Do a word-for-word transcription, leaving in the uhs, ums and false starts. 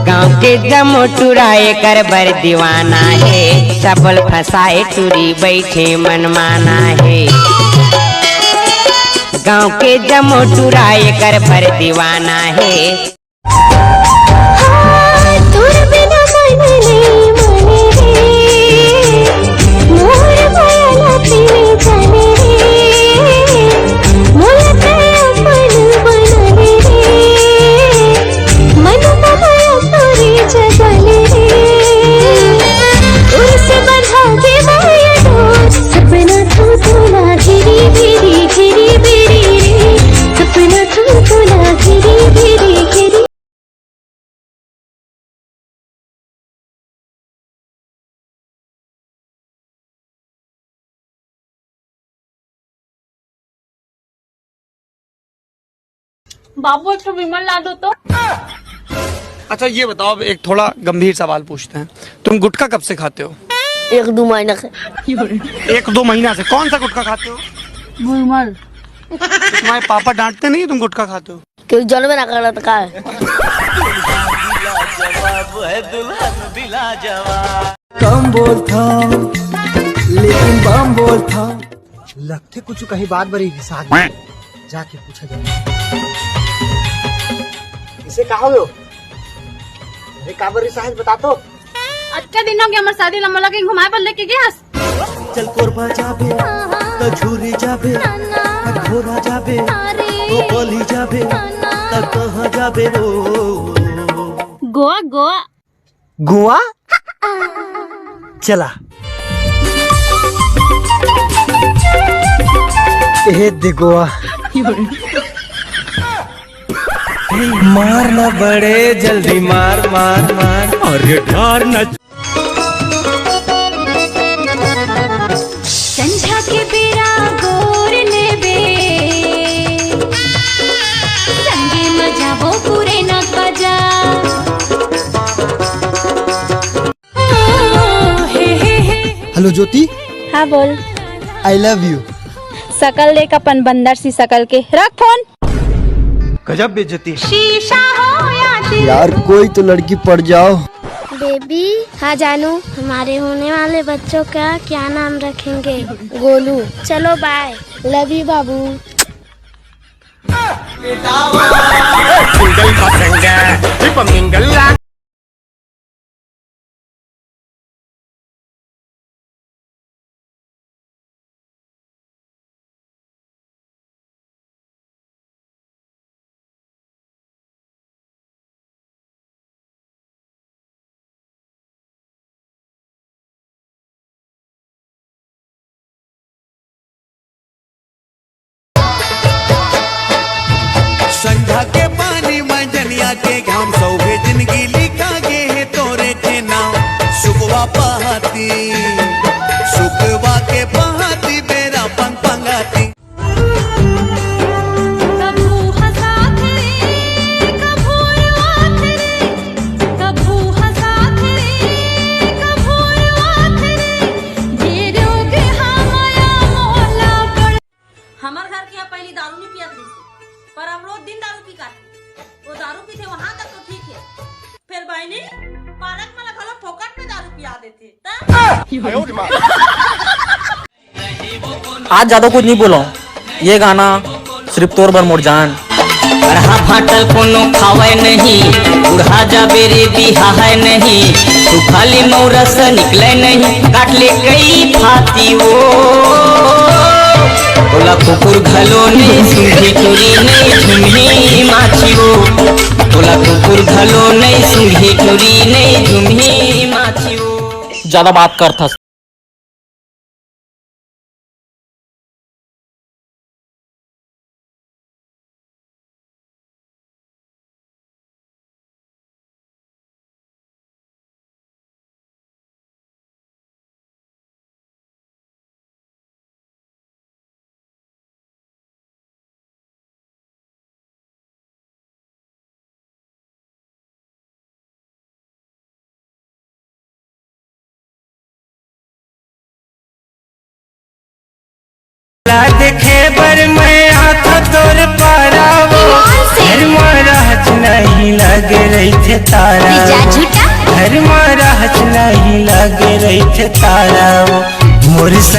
गांव के जम्मो टूरा एकर बर दीवाना हे, सबल फसाए टूरी बैठे मनमाना हे। गांव के जम्मो टूरा एकर बर दीवाना हे। बाबू, एक ठो विमल ला दो तो। अच्छा, ये बताओ, अब एक थोड़ा गंभीर सवाल पूछते हैं, तुम गुटखा कब से खाते हो? एक दो महीना से। एक दो महीना से? कौन सा गुटखा खाते हो? विमल। तुम्हारे पापा डांटते नहीं, तुम गुटखा खाते हो? क्यों, जन्म ना करत का? कम बोलता हूँ, लेकिन बम बोलता हूँ। लगथे कुछ कहीं बात बरी रिसात हे। जाके पूछा जाए। इसे का हो? अरे, का बरी रिसात हे, बता तो। अतका दिन हो गया हमर शादी ला, मोला कहीं घुमाए बर लेके गे हस? चल कोरबा जाबे, त झूरी जाबे, अघोरा जाबे, तो पली जाबे, त कहाँ जाबे वो? गोवा, गोवा। गोवा? चला। ए दे गोवा। मार ना बड़े, जल्दी मार, मार, मार। अरे ढार ना। संझा के बेरा गोर लेबे, संगे म जाबो पुरे न बजा। हेलो ज्योति। हाँ बोल। I love you। शकल देख अपन बंदर सी शकल के, रख फोन। गजब बेइज्जती। शीशा हो या दिल। यार, कोई तो लड़की पड़ जाओ। बेबी। हाँ जानू, हमारे होने वाले बच्चों का क्या नाम रखेंगे? गोलू। चलो बाय, लव यू बाबू। सिंगल पसंग, सिर्फ मिंगल। संझा के पानी म जनिया के घाम, सौगे जिनगी लिखा गे हे तोरे के नाम। सुकवा पहाती, सुकवा के पहाती, बेरा पंग पंगाती। कभू हंसात रे, कभू रोआत रे, कभू हंसात रे, कभू रोआत रे, ये रोग हमला मोला पड़। हमर घर के यहाँ पहली दारू नहीं पियत रहिस, पर अब रोज दिन दारू पी काटे। वो दारू पीथे वहां तक तो ठीक है, फिर बहनी पारक में घलो फोकट में दारू पिया देथे। आज ज्यादा कुछ नहीं बोला हूँ, ये गाना सिर्फ तोर बर मोर जान। अरहा फाटल कोनो खावय नहीं, बुढ़ा जाबे रे बिहाय नहीं, तू खाली मौरस निकले नहीं, काट ले कई फाती वो। तोला कुकुर घलो नहीं सुंघी टुरी नहीं झुमही माछी वो, तोला कुकुर घलो नहीं सुंघी टुरी नहीं झुमही माछी वो। ज्यादा बात करथस। रहिथे तारा। जा झूठा। घर मा रहच नहीं लगे रहिथे तारा। मोर